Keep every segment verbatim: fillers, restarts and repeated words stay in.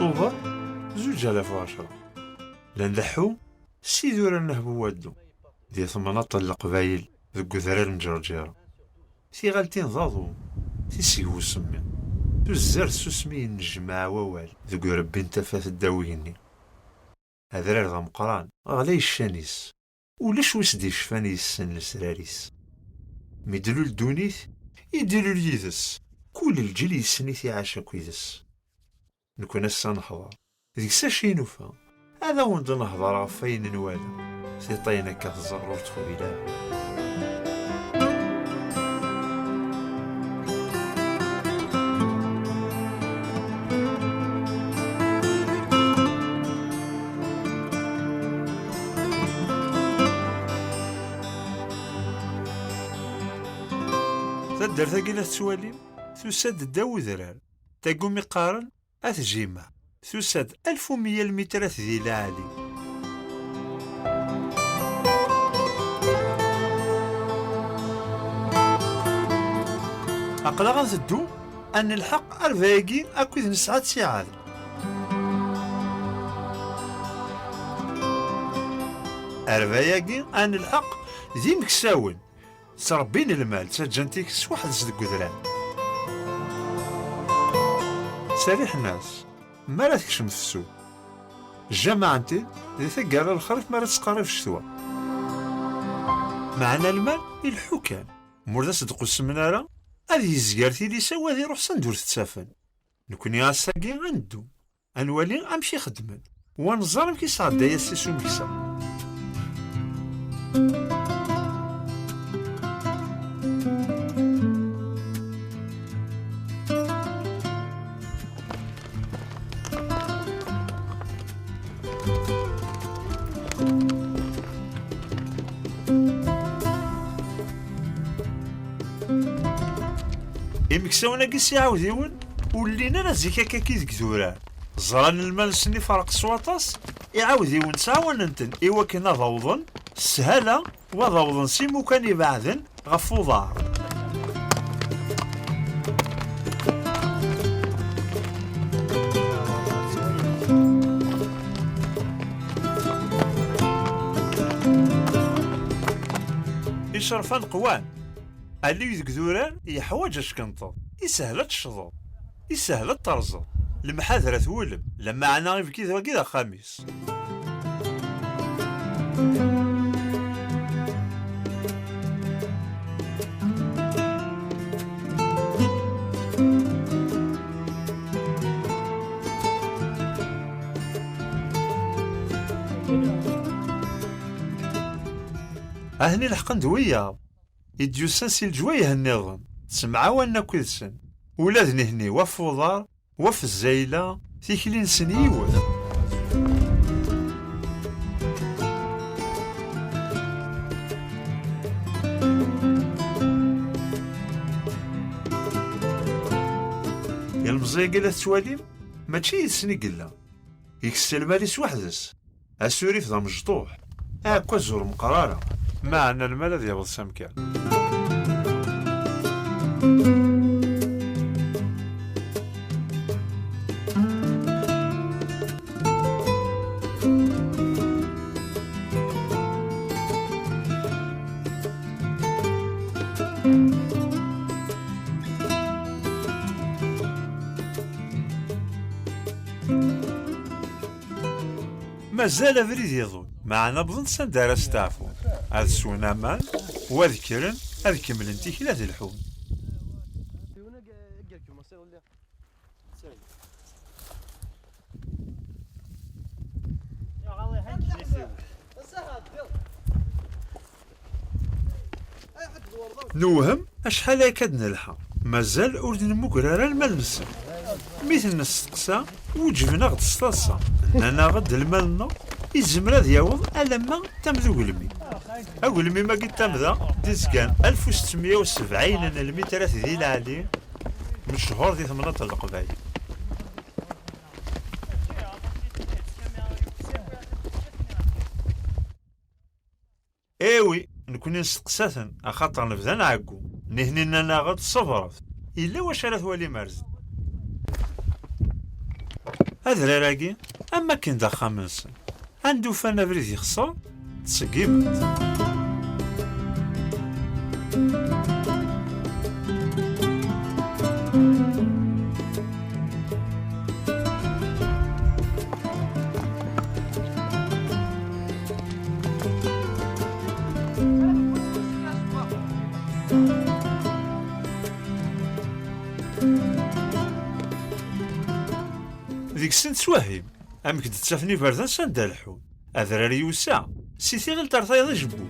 Tubeṛ, zuǧ alaf u ɛecṛa. La nleḥḥu s idurar n Hbu Waddu, di temnaḍt n Leqbayel deg udrar n Ǧerǧira. Tiɣaltin d aḍu, tiseg n usemmiḍ, tuzzer tsusmi yennejmaɛ wawal deg urebbi n tafat ddaw igenni. Adrar d ameqqran, ɣlay ccan-is. Ulac wi s-d-yecfan yes-sen lesrar-is. Mi d-tlul ddunit, i d-ilul yid-s. Kul lǧil yessen-it, iɛac akk yid-s. Nekni ass-a neḥḍer. Deg-s acu i nufa? Ad awen-d-nehḍer ɣef wayen nwala. Tiṭ-ayen akka teẓẓar ur teqbil ara. Taddart-agi la tettwalim, tusa-d ddaw udrar. Tagumi qqaren At Jima, tusa-d alef u meyya lmitrat di lɛali. Aql-aɣ ad nteddu, ad nelḥeq arba-agi akked nesɛa ttiɛad. Arba-agi ad nelḥeq d imeksawen. Ttrebbin lmal, ttaǧǧan-t-id s weḥd-s deg udrar. Ttserriḥen-as, mi ara tekcem tefsut, jjamaɛen-t-id di taggara n lexrif mi ara tettqerrib ccetwa. Meɛna lmal ileḥḥu kan, ma ur d as-d-qussmen ara, ad yezger tilisa u ad iruḥ s anda ur t-ttafen. Nekni ass-agi ad neddu. Ad nwali amek i xeddmen, u ad nẓer amek i sɛedday ass-is umeksa. Imeksawen-agi s iɛawdiwen ur llin ara zik akkaki deg idurar. Ẓran lmal-nsen iferq s waṭas, iɛawdiwen ttɛawanen-ten i wakken ad awḍen s sshala, u ad awḍen s imukan ibeɛden ɣef uḍar. Icerfan qwan. Allig deg idurar yeḥwaǧ ackenṭeḍ. Ishel ad tecḍeḍ. Ishel ad terẓeḍ. Lemḥadra twulem. Lameɛna ibki d wagi d axxam-is. Ahni leḥqen d wiyaḍ i d-yusan si leǧwayeh nniḍen, ttemɛawanen akk yid-sen. Ula d nihni, wa f uḍar, wa f zzayla, tikli-nsen yiwet. Ilmeẓi-agi la tettwalim, mačči yid-sen i yella. Ikess lmal-is weḥd-s. Asurif d amecṭuḥ. Aɛekkaz ur meqqer ara. Meɛna lmal ad yaweḍ s amkan. Mazal abrid iḍul, meɛna wwḍen s anda ara steɛfun, ad swen aman, u ad kkren, ad kemmlen tikli ad lḥun. Newhem acḥal akka d-nelḥa, mazal ur d-nemmuger ara lmal-nsen. Mi ten-nesteqsa, weǧben-aɣ-d s taḍsa. Nnan-aɣ-d lmal-nneɣ izmer ad yaweḍ alamma d tamduglemit. Agelmim-agi n tamda d-izgan alef u settemya u sebɛin n lmitrat di leɛli, mechuṛ di temnaḍt n Leqbayel. Ewi, nekni nesteqsa-ten, axaṭer nebda nɛeggu. Nitni nnan-aɣ-d ṣebret, yella wacu ara twalim ar zdat. Adrar-agi, am wakken d axxam-nsen. Anda ufan abrid yexṣer, ttṣeggimen-t. Deg-sen ttwehhim amek d-ttafen iberdan s anda lḥun. Adrar yusa si tiɣilt ar tayeḍ ijebbu.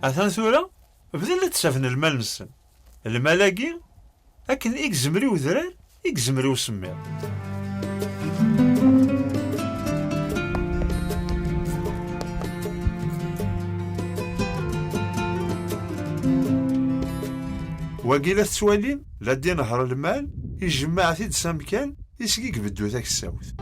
Atan tura bdan la d-ttafen lmal-nsen. Lmal-agi, akken i yezmer i udrar, i yezmer i usemmiḍ. Wagi la tettwalim, la d-inehher lmal, ijemmeɛ-t-id s amkan, iseg i ibeddu taksawt.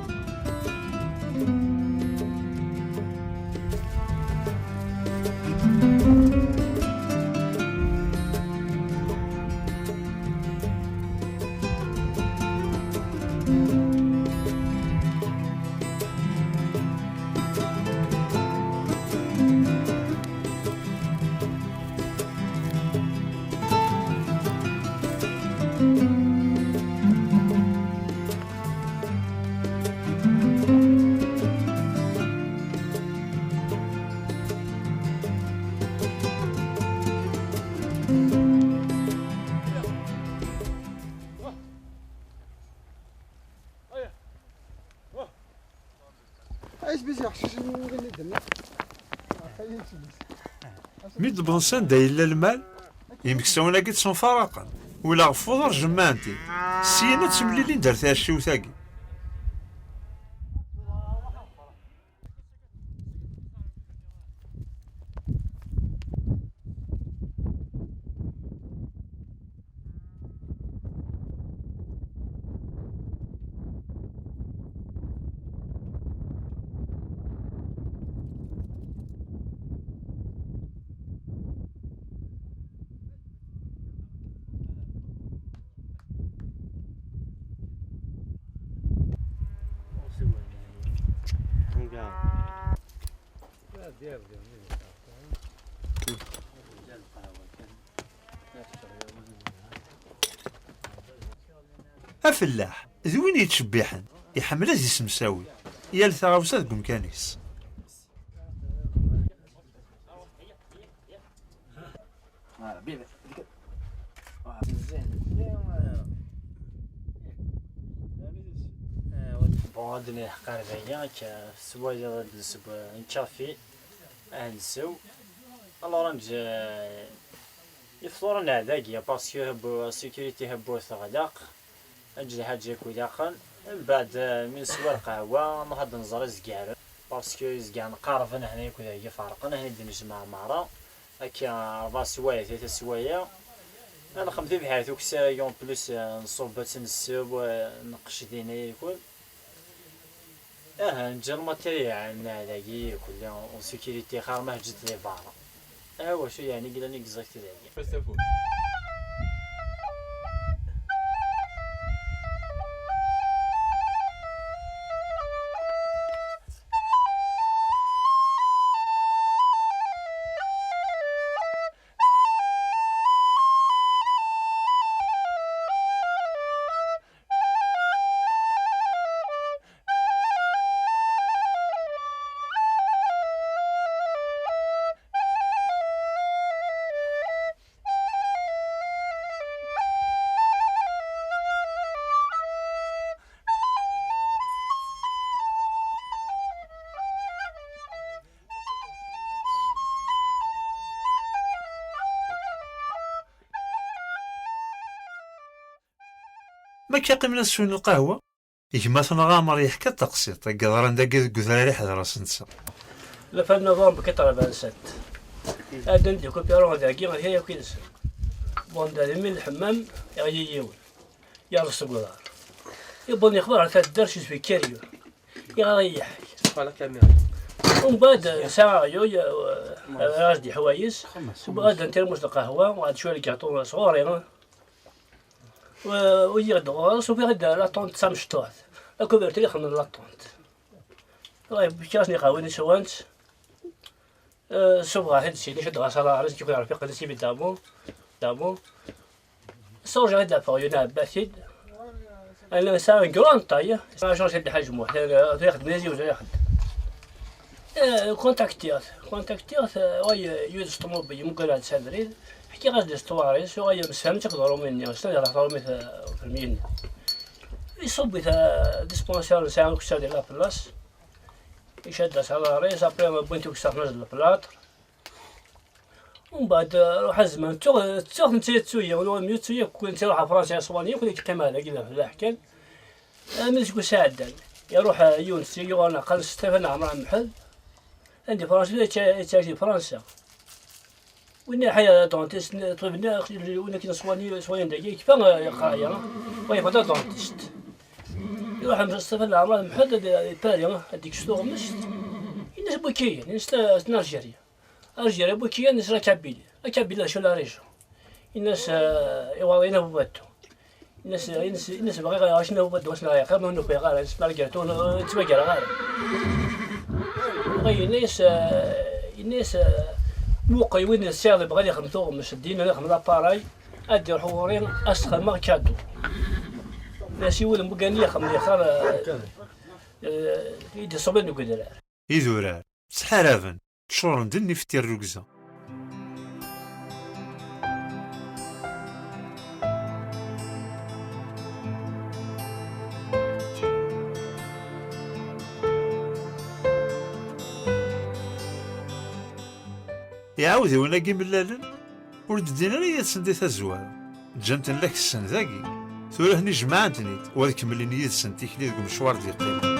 Mi d-wwḍen s anda yella lmal, imeksawen-agi ttunfaraqen, ula ɣef uḍar jemmɛen-t-id. Syin ad ttemlilin-d ar tɛecciwt-agi. Afellaḥ d win yettcebbiḥen, iḥemmel ad isemsawi yal taɣawsa deg umkan-is. Bon, ad d-nini ḥqar dagi, akka, s wayeḍ ad d-nseww lkafi, ad nsew. Alors, ad nǧ-, ifḍuren n dagi, parce que la sécurité tewweḍ teɣleq. Ad nǧ lḥaǧa akk ilaqen. Mbeɛd, eh, mi neswa lqahwa, nruḥ ad nẓer izgaren. Parce que izgaren qerben hna akk dagi ferqen, hna i d-nejmeɛ merra. Akka, rebɛa swayeɛ, tlata swayeɛ. Ad nxem tibḥirt ukessay, en plus, eh, nṣubb-itt, nsew, eh, nqecc dinna irkul. Aha, nǧǧa lmatirya n dagi irkul, en sécurité, xir ma teǧǧiḍ-t di berra. Aha, wacu yeɛni i yellan exact dagi? Ma akka qqimen ad swen lqahwa, gma-tneɣ Ɛmer yeḥka-d taqsiṭ i yeḍran dagi deg udrar iḥder ass netta. Le vingt novembre quatre-vingt-sept, ad d-ikupirun dagi, ata yakk yid-sen. Bon, d almi lḥemmam, iɣli yiwen, yerreẓ seg uḍar. Iwweḍ yexbar ar taddart, je suis curieux. Iɣer i yeḥk. Voilà la caméra. Umbeɛd, sɛiɣ aɣyul, eh, raj di ḥwayes. Umbeɛd, n tirmust n lqahwa, ɛad cwiya n lgaṭu sɣur-i. U, uyiɣ-d ɣur-s, ufiɣ-d la tente d tamecṭuḥt. La couverture ixedmen la tente. Fkiɣ-asen iqehwiyen swan-tt. Eh, subɣeɣ-t-id syin, iceddeɣ-as aḍar-is, nekk ur rfiqen s évidemment. Évidemment. Ṣurǧeɣ-t-id ɣef uɣyul, ɛebbaɣ-t-id. Ala, sɛiɣ une grande taille. Sɛiɣ Jean Sidi Ḥaǧ Muḥ, eh, tura ixeddem d aziwez ara ixeddem. Eh, kontaktiɣ-t, kontaktiɣ-t, eh, wa ye-, yud s ṭumubil, yemmuger-aɣ-d s abrid. Ḥkiɣ-as-d l'histoire-is, wa yemsefham-tt akked uṛumi-nni, s ad yehder ɣef uṛumi, eh, ufremyi-nni. Iṣubb-it, eh, dispensaire, nesɛa ukessar di la place. Icad-as aḍar-is, après wwin-t ukessar, tnazzel le plâtre. Umbeɛd, eh, ruḥ azman, ttuɣ, ttuɣ netta yettu-yi, ur mi yettu-yi, kul netta iruḥ ɣer Fransa, iṣwan-iyi, kul yeqqim ar dagi, d leḥlaḥ kan. Armi deg usɛeddan, iruḥ, eh, yiwen seg yuɣal qqaren-as Sṭifan Ɛmer Amḥed. Anda Fransa, yettɛic di Fransa. Winna iḥya d adentist, ṭṭbib-nni, win akken ṣwani, ṣwayen dagi, yekfa, eh, yeqqar-iyi, wa yebɣa d adentist. Iruḥ Sṭifan Ɛmer Amḥed ad, ad Paris, ad d-ikkes tuɣmest. Yenna-as: "Wiki-yin?" Yenna-as: "N Algérie." Algérie, wiki-yin? Yenna-as: "La Kabylie." "La Kabylie, d acu la région?" Yenna-as, eh, iwaḍ-in Abubattu. Yenna-as, yenna-as, yenna-as: "Bɣiɣ ad aɣ-acen Abubattu, ass-n ɣer yeqqar, ma ur nufi ara, ass-n ur ttmagareɣ ara." Dɣa yenna-as, eh, yenna-as, eh: "Muqel win tesɛiḍ, yebɣa ad ixdem tuɣmest, ddin ad ixdem laparay, ad d-iruḥ ɣur-i, ad s-xedmeɣ kadu." Yenna-as: "I wudem n wigani ixdem lixar, eh, eh, i d-iṣuben deg udrar." Idurar ttḥaraben, ččuren d nnif n tirrugza. Iɛawdiwen-agi mlalen, ur d-ddin ara yid-sen di tazwara. Ǧǧan-ten la kessen dagi. Tura atni jemɛen-ten-id, u ad kemmlen yid-sen tikli deg umecwar d-yeqqimen.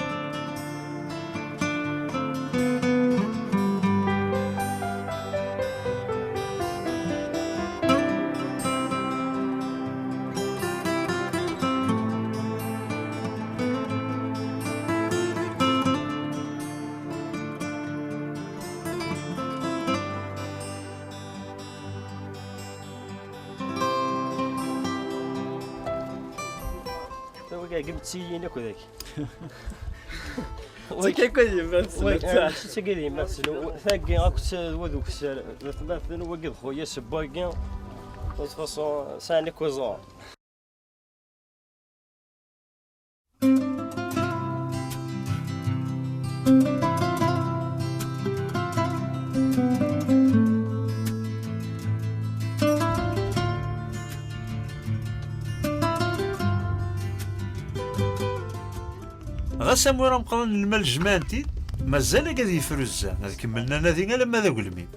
Wagi d yemma-tsen. Wagi d yemma-tsen. Tagi akk d wad ukessar, d atmaten, wagi d xuyas n wagi. De toute façon, sɛan akk iẓuran. Ɣas amur ameqqran n lmal jemɛen-t-id, mazal agad yefruzza, ad kemmlen anadi alamma d agelmim.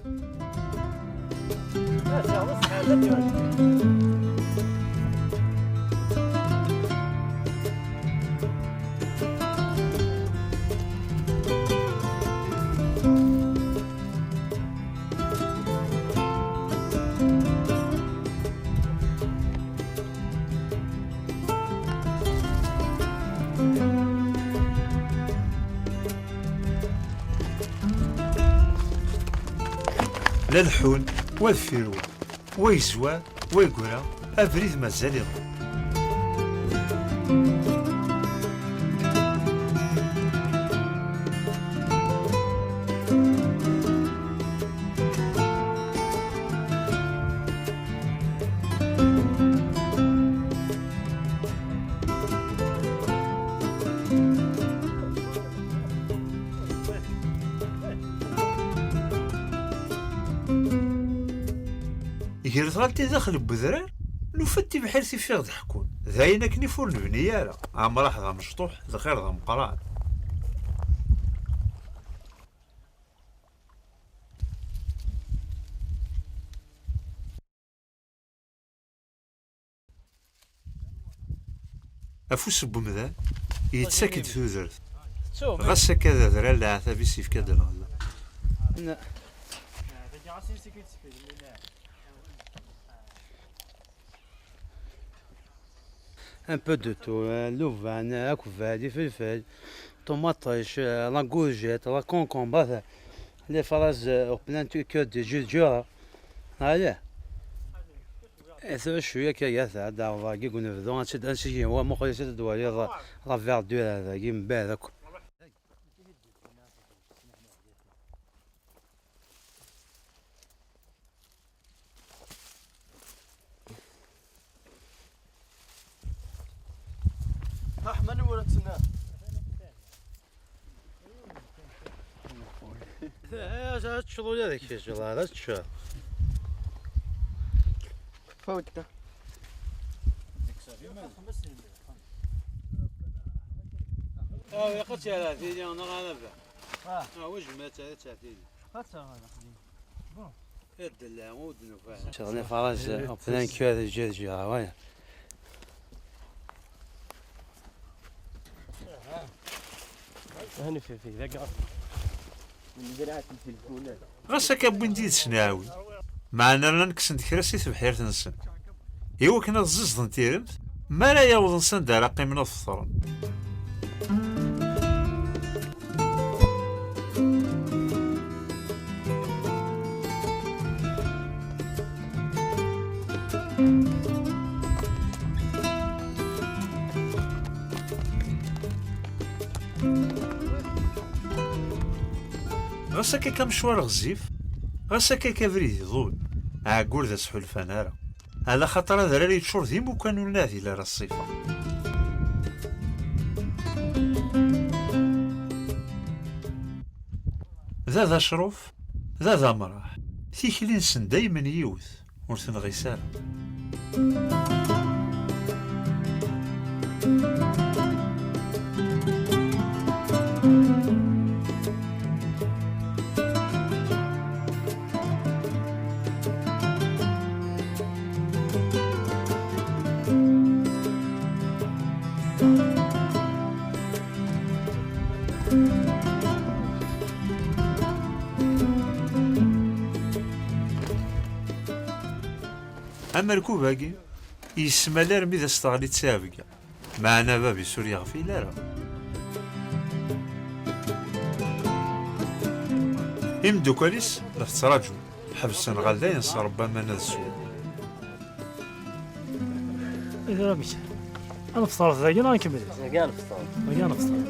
La leḥḥun, wa deffir wa, wa yezwar, wa yegra, abrid mazal iḍul. Gar tɣaltin daxel n wedrar, nufa-d tibḥirt ifiɣ d ḥekkun. D ayen akken if ur nebni ara. Amraḥ d amecṭuḥ, lxir d ameqqran. Afus n wemdan yettak-d tudert. Ɣas akka d adrar leɛtab-is yefka-d lɣella. Un peu de tout, euh, luvan, akbal, ifelfel, ṭumaṭic, euh, la courgette, la concombre, les fraises, euh, au plein cœur de Juju. Allez. Tura cwiya akka, ad d-aɣeɣ dagi deg unebdu, ad tt-id-, ad tt-id-, wa muqel-itt ad d-twaliḍ la verdure dagi mebɛid akk. Ṛeḥma n ur ttnaɣ. Ad teččeḍ ula d kečč, ad teččeḍ. Fawt. Ah, ilaq ad tt-yerr tili neɣ ala ba? Ah. Ah, wejma ad tt-yerr tili. Ad tt-yerr tili. Bon. Sur les parages, en plein cœur de Jésus, ah ouais. Ɣas akka wwin-d yid-sen aɛwin, meɛna llan kksen-d kra si tebḥirt-nsen, i wakken ad ẓẓiẓden tiremt mi ara yawḍen s anda ara qqimen ad feṭren. Ɣas akka amecwar ɣezzif, ɣas akka abrid iḍul, aɛeggur d as-ḥulfan ara. Ala xaṭer adrar yeččur d imukan ur neɛdil ara ṣṣifa. D ad acruf, d ad amraḥ, tikli-nsen daymen yiwet, ur tenɣis ara. Amerkub-agi yesmal armi d as-teɣli d ttɛebga. Meɛna bab-is ur yeɣfil ara. Imeddukal-is la t-ttraǧun, ḥebsen ɣer dayen s ṛebba aman ad swen. Tura amek? Ad nefṭer dagi neɣ ad nkemmel? Dagi ad nefṭer. Dagi ad nefṭer.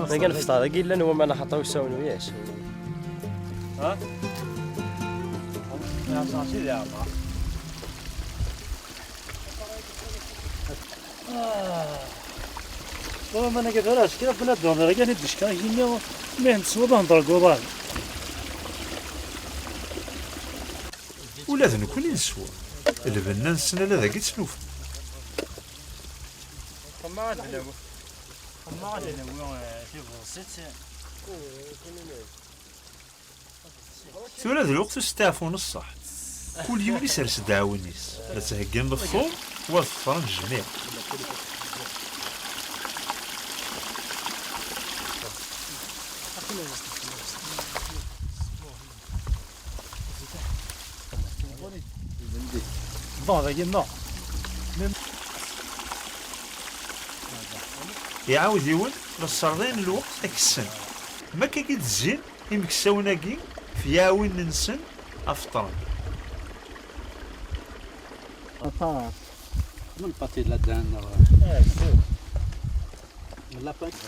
Dagi ad nefṭer. Dagi yellan waman axaṭer usawen uyac. Ha? Tura ma nagad ara ackaf, bnadem d agan i d-icka igenni, mi hend teswiḍ ad hender deg uḍan. Ula d nekkni neswa. Lbenna-nsen ala dagi ttnufen. Xemma ad nawi, xemma ad nawi, eh, tibḍesit. Tura d lweqt usteɛfu n ṣṣeḥ. Kul yiwen isers ddaɛwin-is. La ttheggin lefṭur, wa ḍefren jmiɛ. Bon, dagi, non. Iɛawdiwen la sserḍayen lweqt ad kessen. Ma akka i d-zzin, imeksawen-agi f yiɛwinen-nsen ad feṭṭren. Aṭas. Min lpati la dan neɣ? Eh, c'est. Min la pati.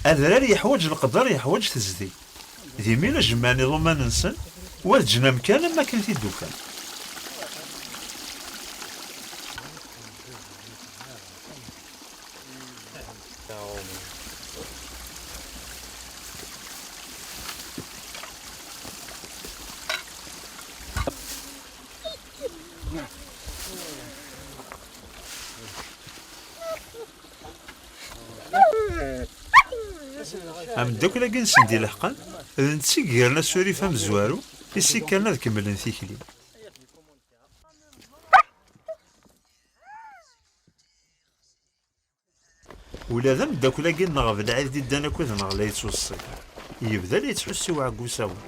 Adrar yeḥwaǧ leqder, yeḥwaǧ tezdeg. D imi la jemmɛen iḍumman-nsen, wa d ǧnam kan am wakken t-id-ufan. Ameddakel-agi-nsen d-ileḥqen, d netta i yegren asurif amezwaru i s-ikkren ad kemmlen tikli. Ula d ameddakel-agi-nneɣ Belɛid d-iddan akked-neɣ la yettweṣṣi. Yebda la yettḥussu i uɛeggu s awal.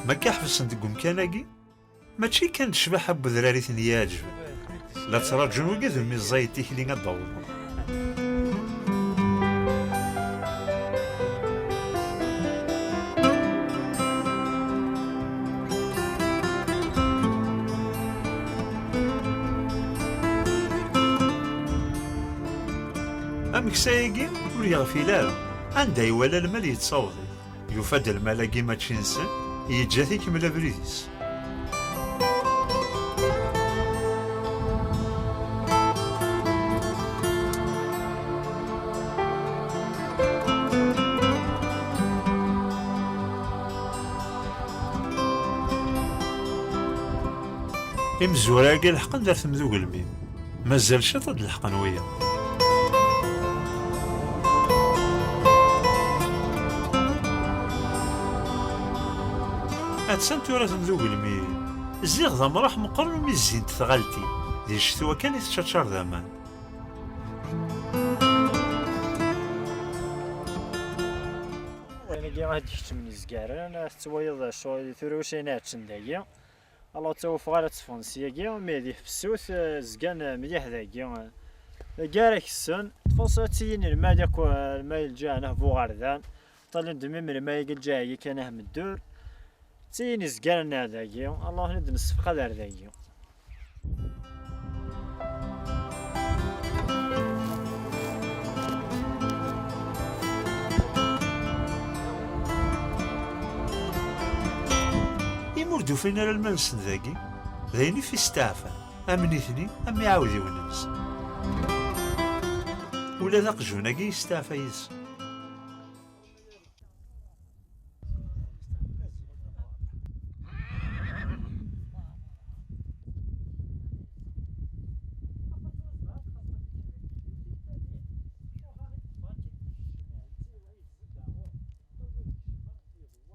Ma akka ḥebsen deg umkan-agi, mačči kan d ccbaḥa n wedrar i ten-iɛeǧben, la ttṛaǧun wigad umi ẓẓayet tikli ad d-awḍen. Ameksa-agi ur yeɣfil ara, anda iwala lmal yettaweḍ-it. Yufa-d lmal-agi mačči nsen, yeǧǧa-t ikemmel abrid-is. Imezwura-agi leḥqen-d ar temda ugelmim. Mazal ciṭ ad d-leḥqen wiyaḍ. Attan tura temda ugelmim. Ziɣ d amraḥ meqqren umi zzint tɣaltin. Di ccetwa kan i teččaččar d aman. Wayen-agi ad d-keččmen izgaren, tettwaliḍ ccɣel tura ulac ayen iɛeǧǧen dagi. Ala ur ttawafeɣ ara ad tteffɣen syagi, mi di tefsut, eh, zgan, eh, mliḥ dagi. Dagi ara kessen, tfuṣ ad tilin lmal akk, eh, lmal lǧaɛen ah bu ɣerdan. Ṭalin d mim lmal-agi lǧaɛ-agi kan ah meddur. D tiyin izgaren ar dagi, Allah ad nessefqad ar dagi. Imi ur d-ufin ara lmal-nsen dagi, d ayen i f-isteɛfan, am nitni, am iɛawdiwen-nsen. Ula d aqjun-agi yesteɛfa yid-sen.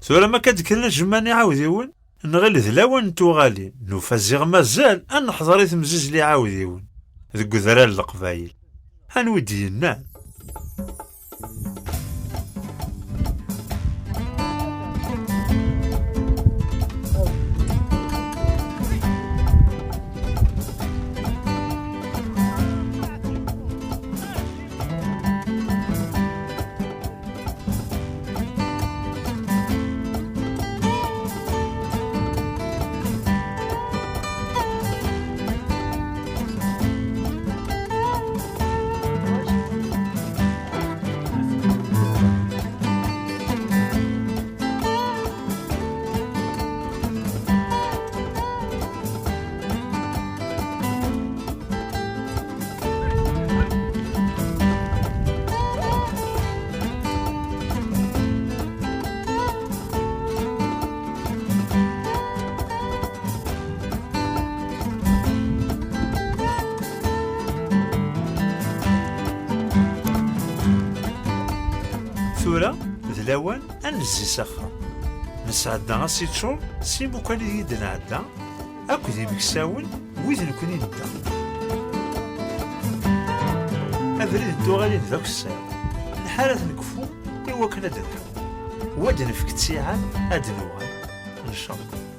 Tura ma akka d-kkren a jemma n iɛawdiwen, nɣil d lawan n tuɣalin, nufa ziɣ mazal ad neḥḍer i temzizzli iɛawdiwen deg udrar n Leqbayel. Anwa i d-yennan? Tura d lawan ad nezzi s axxam. Nesɛedda asiččur s imukan i d-nɛedda, akked imeksawen wid nekni nedda. Abrid n tuɣalin d akessar, nḥar ad t-nekfu i wakken ad d-nḥu. Wa d-nefk ttiɛad ad d-nuɣal, ncallah.